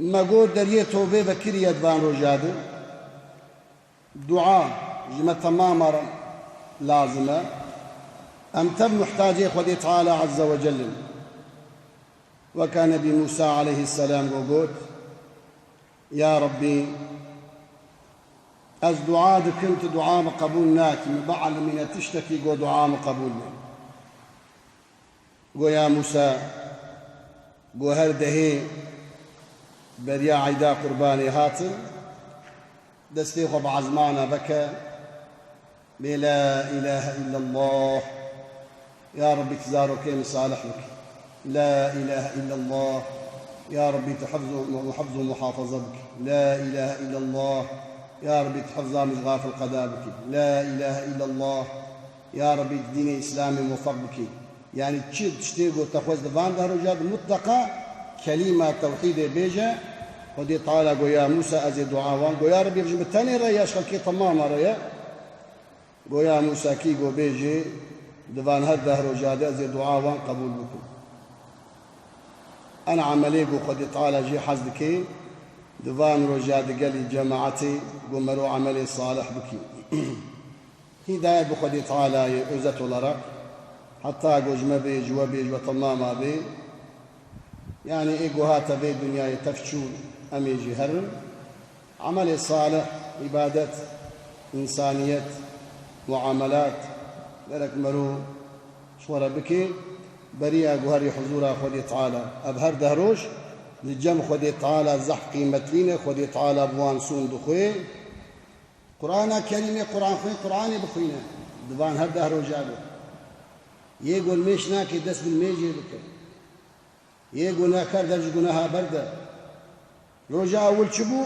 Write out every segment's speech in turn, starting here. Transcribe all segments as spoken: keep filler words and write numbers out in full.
Me got deriyê tobê vekiriye di van roja de. Dua ji me temama re lazim e. Em tev muhtacê Xwedê Teala Azze ve Celle in. Weka Nebî Mûsa aleyhisselam go got, Ya Rabbî, ez dua dikim, tu dua min qebûl nakî, min bielmîne tiştekî go dua min qebûl be. Go ya Mûsa, go her dehê beriya eyda qurbanê hatin, destê xwe bi ezmana veke, bê la îlahe îllallah, ya Rabbî tu zarokê min salih bikî. La îlahe îllallah, ya Rabbî tu hifz û, hifz û muhafaza bikî. La îlahe îllallah, ya Rabbî tu hifza min ji gafil qeda bikî. La îlahe îllallah, ya Rabbî tu dînê Îslamê muwefeq bikî. Yanî çi tiştê ku te xwest di van deh roja de mutleqa kelîma tewhîdê bêje, Xwedê Teala go ya Mûsa, ez ê dua wan, go ya Rebî, ji min tenê re ya ji xelkê temama re ye? Go ya Mûsa, kî go bêjê, di van her deh roja de ez ê dua wan qebûl bikim. En emelê go Xwedê Teala jê hez dike, di van roja de gelî cemaetê go mero emelê salih bikî. Hîdayet bi Xwedê Teala ye, özet olarak. Heta go ji me bê, ji we bê, ji we temama bê. Yanî ê go hate vê dinyayê tev çû, em ê jî herin. Emelê salih, îbadet, însaniyet, muamelat, gerek mero ji xwe re bike. Beriya go herî huzûra Xwedê Teala. Ev her deh roj li cem Xwedê Teala zehf qîmetlî ne, Xwedê Teala bi wan sûn dixwe. Qur'ana Kerîmê, Qur'an xwîn, Qur'anê bixwîne. Di van her deh roja de. Yê gunmêş nake, dest gunmêjê bike. Yê gunehkar dev ji guneha berde. Roja ewil çi bû?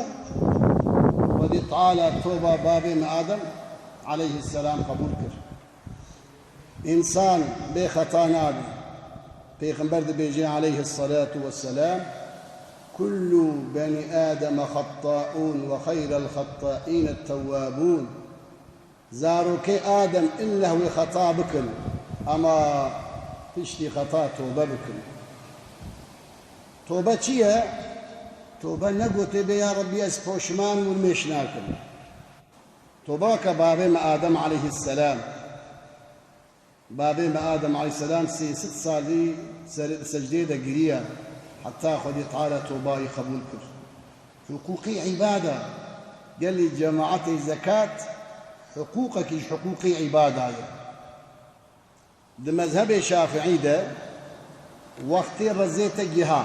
Xwedê Teala toba bavê me Adem aleyhisselam qebûl kir. Însan bê xeta nabe. Pêxember dibêje aleyhisselatu vesselam, "Kullu beni Ademe xetta'un ve xeyrel xetta'ine tewwabun." Zarokê Adem illeh wê xeta bikin, ama piştî xeta tobe bikin. Tobe çi ye? Tobe ne gotê bê ya Rebbî ez poşman im û mêş nakim. Tobe ke bavê me Adem aleyhisselam. Bavê me Adem aleyhisselam sê sed salî ser, secdeyê de giriya, heta Xwedê Teala tobayî qebûl kir. Hiqûqî îbada, gelî cemaetê zekat, hiqûqekî ji hiqûqî îbada ye. Di mezhebê Şafiî de wextê rezê te giha.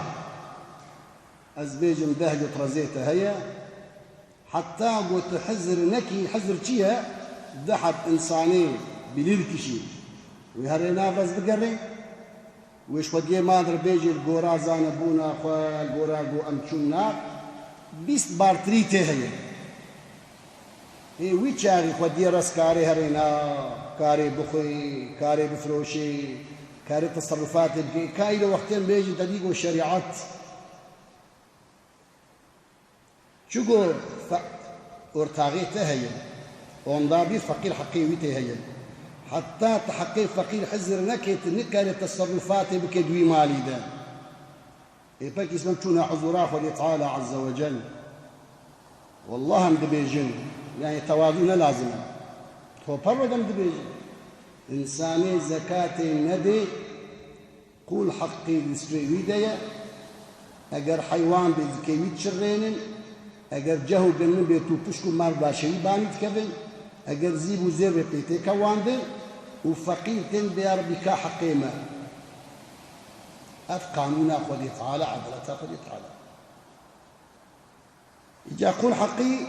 Ez bêjim deh got rezê te heye. Heta got tu hizir nekî, hizir çi ye? Di heb însanê bilîl kişî. Wê herê nav rez bigerê. Wê ji xwediyê mal re bêjê li gora zanebûna xwe, li gora ku em çûn nav, bîst bartirî tê heye. Ê wî çaxî xwediyê rez karê herê nav, karê bixwê, karê bifiroşê, karê teserrufatê bike. Ka îro wextên bêjin te dî ku şerîet. Çigo fe-, ortaxê te heye, onda bî feqîr heqê wî tê heye. Heta tu heqê feqîr hizir nekê, tu nikarê teserrufatê bike di wî malî de. Ê pekî îslam çûna huzûra Xwedê Teala Azze ve Cel. Wallah em dibêjin, yanî tewazû ne lazim e. Toper re dem dibêjin. Însanê zekatê nedê, Qûl heqê destê wî de ye. Eger heywan bê, dikê wî dişirênin. Eger ceh û genim bê, tûpişk û merda şewî banî dikevin. Eger zîv û zêr bê, pê têke wan de. Û feqîr tên bê, ya Rebbî ka heqê me. Ev qanûna Xwedê Teala, edaleta Xwedê Teala. Îca qûl heqî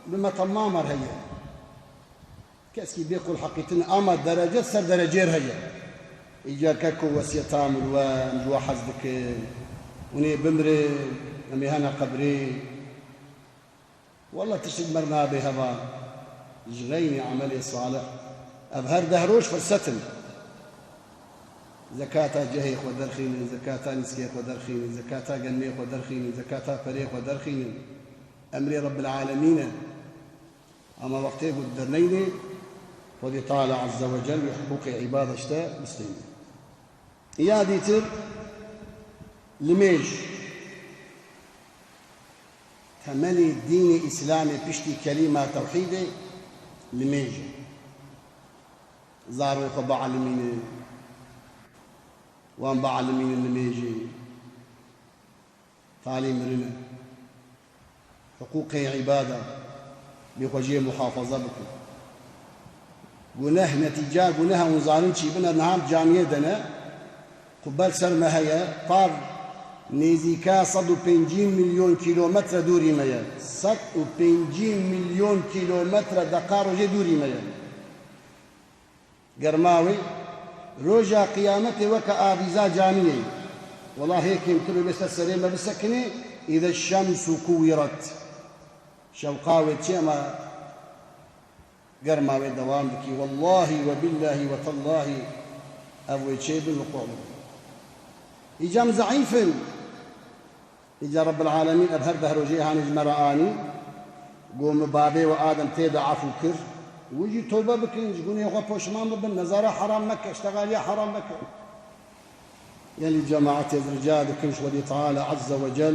bi me temamar heye. Keskî bê qûl heqî tune, ama derece ser derecêr heye. Îca ke ku wesiyeta min we, em ji we hez dikin, hûn ê bimirin, em ê hene qebrê. Walla tiştik mer nabe heva ji xeynî emelê salih. Ev her deh roj firset in. Zekata cehê xwe derxînin, zekata nîskê xwe derxînin, zekata genmê xwe derxînin, zekata perê xwe derxînin. Emrê Rebbil Alemîn e. Ama wextê ku derneynê, Xwedê Teala Azze ve Cel wê hiqûqê îbada ji te bistêne. Ya dîtir limêj. Temelê dînê Îslamê piştî kelîma tewhîdê limêj e. Zarokê xwe bielmînin, wan bielmînin limêjê. Talî mirin e. Hiqûqê îbada bê xwe jê muhafaza bikin. Guneh, netîca guneh e, hûn zanin çi bin e, niha camiyê de ne. Qubel ser me heye, par nêzîka sed û pêncî milyon kîlometre dûrî me ye. Sed û pêncî milyon kîlometre deqa rojê dûrî me ye. Germa wê, roja qiyametê weke avîza camiyê. Wela hê kêmtir wê bê ser serê me bisekinê, îze şemsu kuwiret. Şewqa wê çi, ema germa wê dewam dikî. Wellahî we billahî we tellahî ev wê çê bin wuqû bibin. Îca em zeîf in. Îca Rebbil Alemîn ev her deh rojê hanê ji me re anî. Got, min bavê we Adem tê de efû kir. Wî jî tewbe bikin, ji gunê xwe poşman bibin, nezara heram meke, ştexaliya heram meke. Gelî cemaetê ez rica dikim ji Xwedê Teala Azze ve Cel,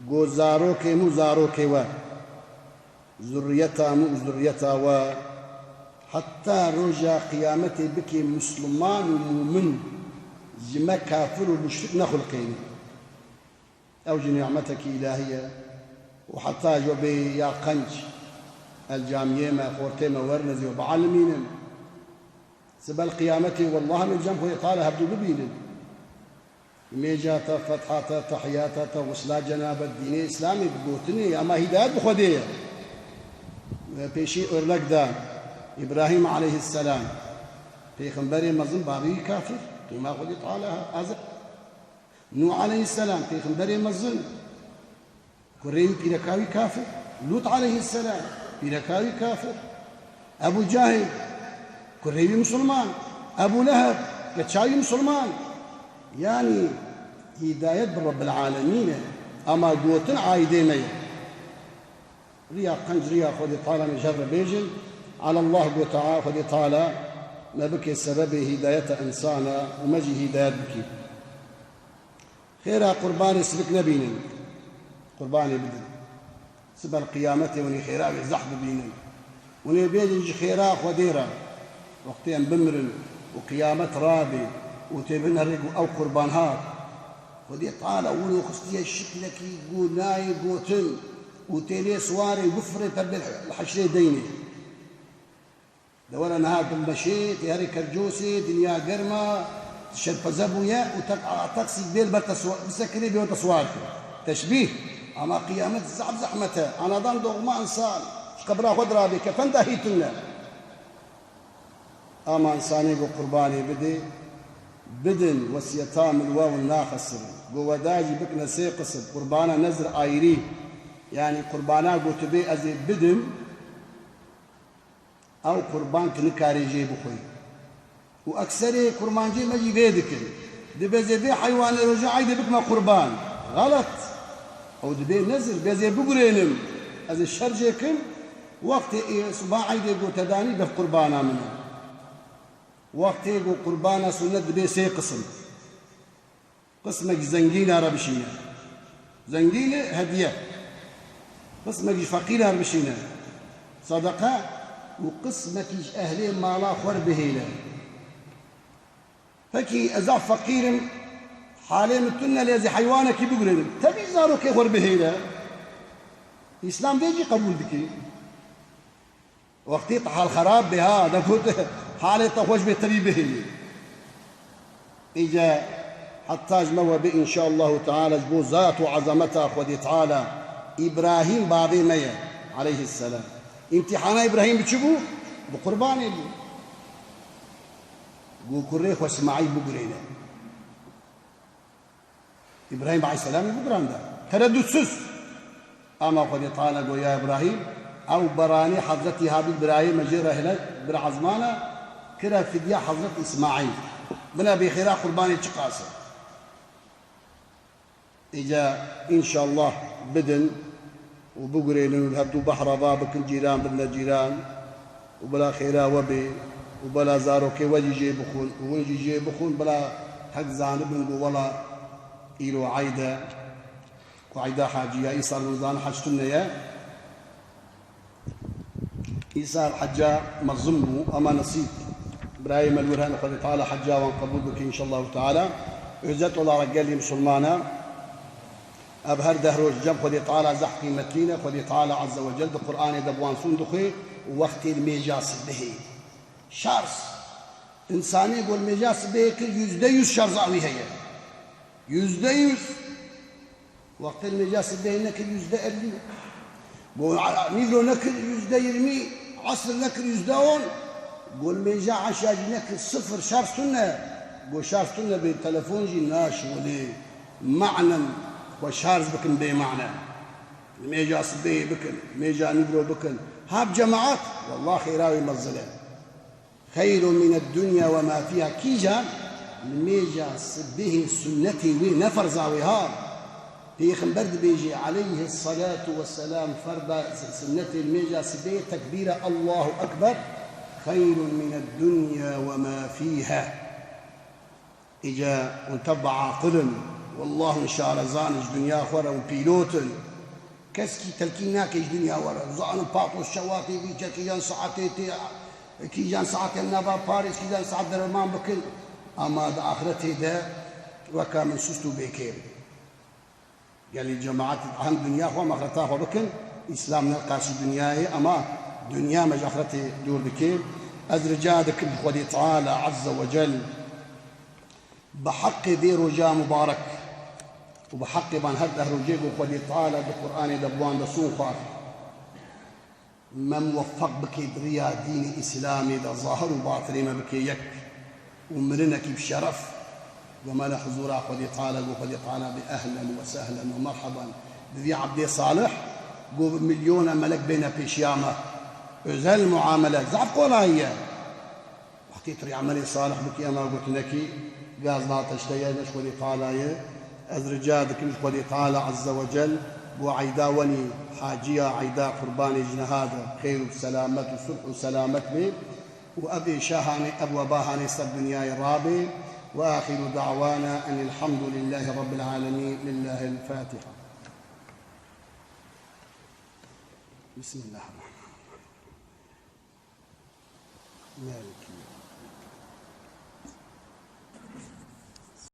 got, zarokê min û zarokê we, zurriyeta min û zurriyeta we, heta roja qiyametê bikê misliman û mûmin, ji me kafir û muşrik nexulqêne. Ew jî nîmetekî îlahî ye û heta ji we bê ya qenc el camiyê me, xortê me werin ez ê we bielmînim. Sibel qiyametê, wellah, em ê cem Xwedê Teala hevdû bibînin. Mêja te, fetha te, tehiyata te, xusla cenabet, dînê Îslamê bi gotinê, ama hîdayet bi Xwedê ye. Pêşî örnek da Îbrahîm aleyhisselam, pêxemberê mezin, bavê wî kafir, qîma Xwedê Teala azib. Nûh aleyhisselam, pêxemberê mezin, kurê wî, pîreka wî kafir. Lût aleyhisselam, pîreka wî kafir. Ebû Cahil, kurê wî misilman. Ebû Leheb, keça wî misilman. Yanî hîdayet bi Rebbil Alemîn e. Ama gotin aîdê me ye. Riya qenc, riya Xwedê Teala me ji hev re bêjin. Alallah gota, Xwedê Teala me bike sebebê hîdayeta însana û me jî hîdayet bike. Xêra qurbanê silik nebînin. Qurbanê bidin. Sibel qiyametê hûn ê xêra wê zehf bibînin. Hûn ê bêjin ji xêra Xwedê re. Wextê em bimirin û qiyamet rabe û tê bin herê ku ew qurban hat. Xwedê Teala wilo xistiye şiklekî ku nayê gotin û tê lê siwarê gufrê pebê li heşrê deynê. De were niha dilmeşê, tê herê kercosê, dinya germa, şerpeze bûye û tek, a, teksîk bê li ber te siwa-, bisekinê bê te siwar kir. Teşbîh. Ama qiyamet zehf zehmet e. Anadan doğma insan ji qebra xwe dirabê, kefen dahîtin ne. Ama insanê ku qurbanê bidê, bidin wesiyeta min we hûn naxesirin. Ku we da jî bikine sê qisim, qurbana nezir ayrî. Yanî qurbana ku tu bê ez ê bidim, ew qurban tu nikarê jê bixwî. Û ekserê kurmancê me jî vê dikin. Dibê ez ê vê heywanê roja eydê bikime qurban. Xelet. Ew dibê nezir, bê ez ê bigurênim. Ez ê şer jê kim. Wextê ê siba eydê ku te danî, bev qurbana min e. Wextê ku qurbana sunnet dibê sê qisim. Qismek ji zengîna re bişîne. Zengîn e, hediye. Qismek ji feqîran re bişîne. Sedeqe û qismekî ji ehlê mala xwe re bihêle. Pekî ez zaf feqîr im, halê min tune, lê ez ê heywanekî bigurênim. Tevî zarokê xwe re bihêle. Îslam vê jî qebûl dike. Wextê te hal xerab bê, ha, de got, halê te xweş bê, tevî bihêlî. Îca heta ji me we bê, înşaallahu teala, ji bo zat û ezameta Xwedê Teala, Îbrahîm bavê me ye, aleyhisselam. Îmtîhana Îbrahîm bi çi bû? Bi qurbanê bû. Got, kurê xwe Îsmaîl bigurêne. Îbrahîm aleyhisselamî bigiranda. Tereddütsüz. Ama Xwedê Teala got, ya Îbrahîm, ew beranî Hezretî Habil birayê me jê re hile, bir ezmana, kire fidya Hezret Îsmaîl. Bine bê xêra qurbanê çiqas e. Îca înşallah bidin û bigurênin û li hevdû behra va bikin, cîran bidine cîran û bila xêra we bê û bila zarokê we jî jê bixwin û hûn jî jê bixwin, bila hek zanibin ku wela îro eyd e. Eyda Hacî ya, îsal hûn zanin hac tune ye. Îsal hecca mezin bû, ama nesîb. Birayê me li wir hene, Xwedê Teala hecca wan qebûl bike înşallahu teala. Özet olarak gelî misilmana, ev her deh roj cem Xwedê Teala zehf qîmetî ne. Xwedê Teala Azze ve Cel di Qur'anê de bi wan sûn dixwê û wextê li mêja sibihê. Şarj. Însanê ku li mêja sibihê kir, yüzde yüz şarja wî heye. Yüzde yüz. Wextê li mêja sibehê nekir yüzde elli. Go a-, nîvro nekir yüzde yirmi, esr nekir yüzde on. Go li mêja eşa jî nekir sıfır, şarj tune. Go şarj tune bê telefon jî naşixulê. Manen xwe şarj bikin bê mane. Li mêja sibehê bikin, mêja nîvro bikin. Ha bi cemaat, wallah xêra wê mezin e. Xeyrun mined dunya ve ma fiha. Kîjan li mêja sibihê sunnetê wê, ne ferza wê ha. Pêxember dibêjê aleyhisselatu vesselam, ferda sunnetê li mêja sibihê tekbîra Allahu Ekber. Xeyrun mined dunya ve ma fiha. Îca hûn teva aqil in. Wallah hûn şarezan in, ji dinya xwe re hûn pîlot in. Keskî telkîn nake ji dinya we re. Zanin patos şewatê vî çekîjan saetê tê, kîjan saetê nava parêz, kîjan saet derman bikin. Ama di axretê de weka min sust û bêkêm. Gelî cemaet hem dinya xwe hem axreta xwe bikin. Îslam ne qarşî dinyayê, ama dinya me ji axretê dûr dike. Ez rica dikim ji Xwedê Teala Azze ve Cel bi heqê vê roja mubarek û bi heqê van her deh rojê ku Xwedê Teala di Qur'anê de bi wan de sûn xwar. Me muweffeq bike di riya dînê Îslamê de zahir û batinê me bike yek û mirinekî bi şeref. Go me li huzûra Xwedê Teala, go Xwedê Teala bê ehlen ve sehlen ve merheben bi vî ebdê salih, go milyona melek bêne pêşiya me. Özel muamele, zaf kolayî ye. Wextê tu rê emelê salih bikî, ema gotinekî gaz nate ji te ye, ne ji Xwedê Teala ye. Ez rica dikim ji Xwedê Teala Azze ve Cel bo eyda wenî, haciya eyda qurbanê ji niha de, bi xêr û bi selamet û sulh û selamet bê û ev êşa hanê, ev weba hanê ser dinyayê rabê. Ve axiru da'wana enil hamdu lillahi rabbil alemin. Lillahil Fatiha. Bismillahirrahmanirrahim. Maliki.